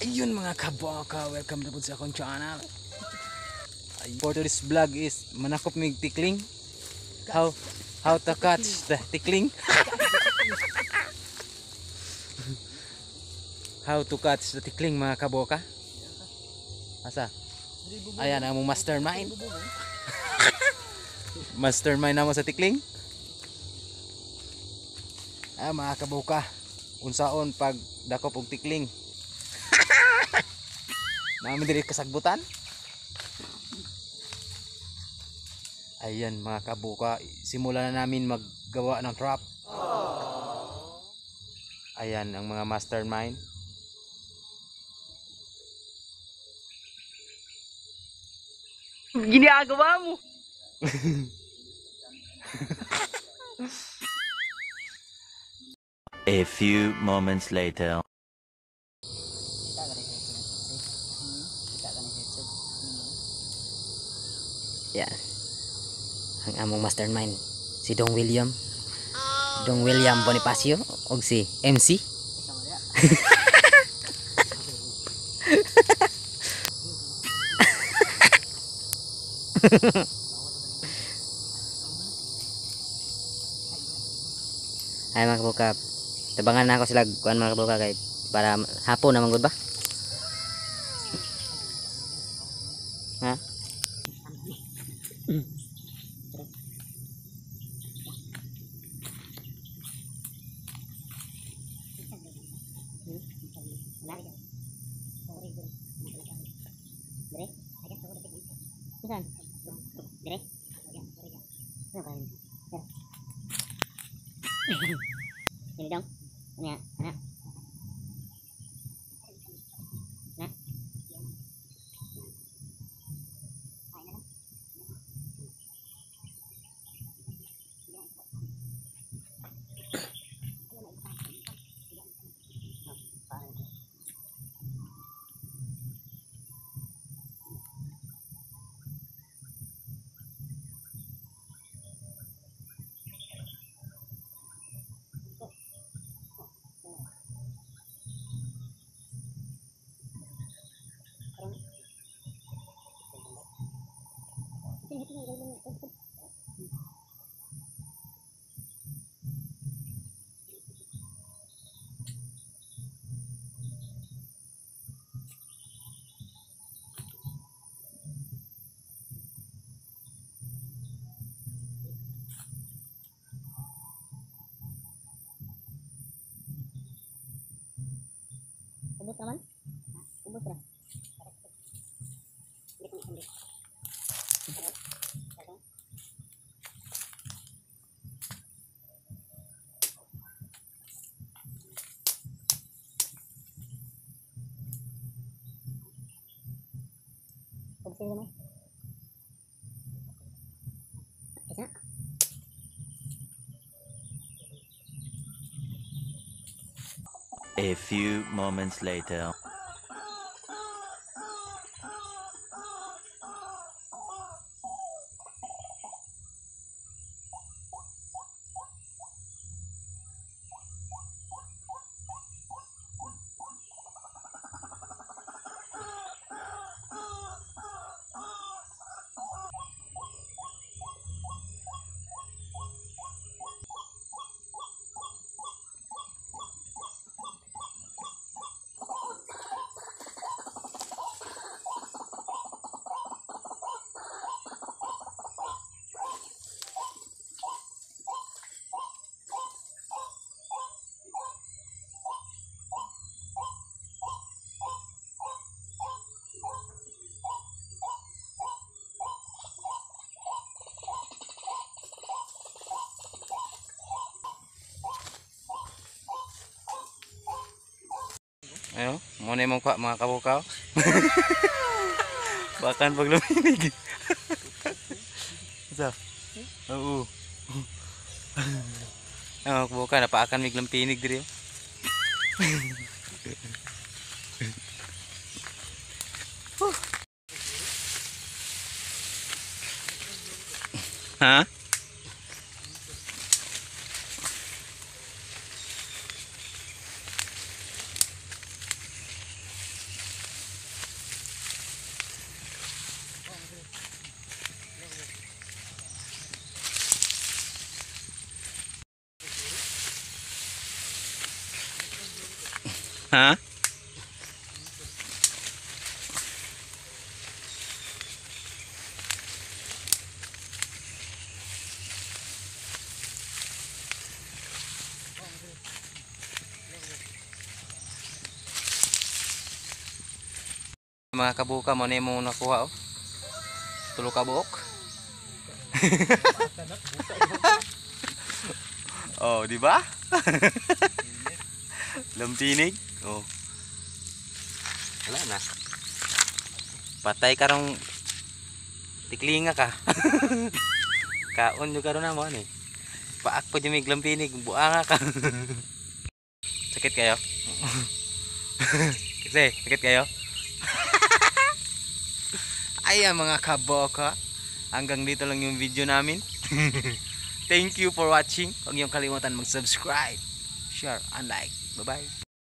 Ayun, mga kaboka, welcome na po sa akong channel. For today's vlog is manakop mig tikling. How to catch the tikling? How to catch the tikling, mga kaboka? Asa? Ayan ang among mastermind. Mastermind na mo sa tikling. Ah, mga kaboka, unsaon pag dakop og tikling? Namin diri kasagbutan. Ayan, mga kabuka, simula na namin maggawa ng trap. Ayan ang mga mastermind. Ginagawa mo. A few moments later. Yan. Ang among mastermind si Dong William. Dong William Bonifacio og si MC. Ay, mga kabuka, tabangan na ako sila kuan, mga kabuka, kay para hapon naman gud ba? Ha? Ubus naman? Ubus ra. Ubus naman. Isa. A few moments later. Ayo, mo na imong kwa, mga kabukaw. Bakan pag luminig. Sa? Oo. Ay, mga kabukaw, napaakan mig lampinig diri. Ha? Ha? Mga kabuka mo na yung nakuha, oh. Tulo ka buok. Oh, di ba? Lamtinig. Oh. Wala na. Patay ka rong tiklinga ka. Kaon yung karon na mo ani. Paak pa may lampinig, buanga ka. Sakit kayo? Kasi, sakit kayo? Ayan, mga kaboka. Hanggang dito lang yung video namin. Thank you for watching. Huwag niyong kalimutan mag-subscribe, share, and like. Bye-bye.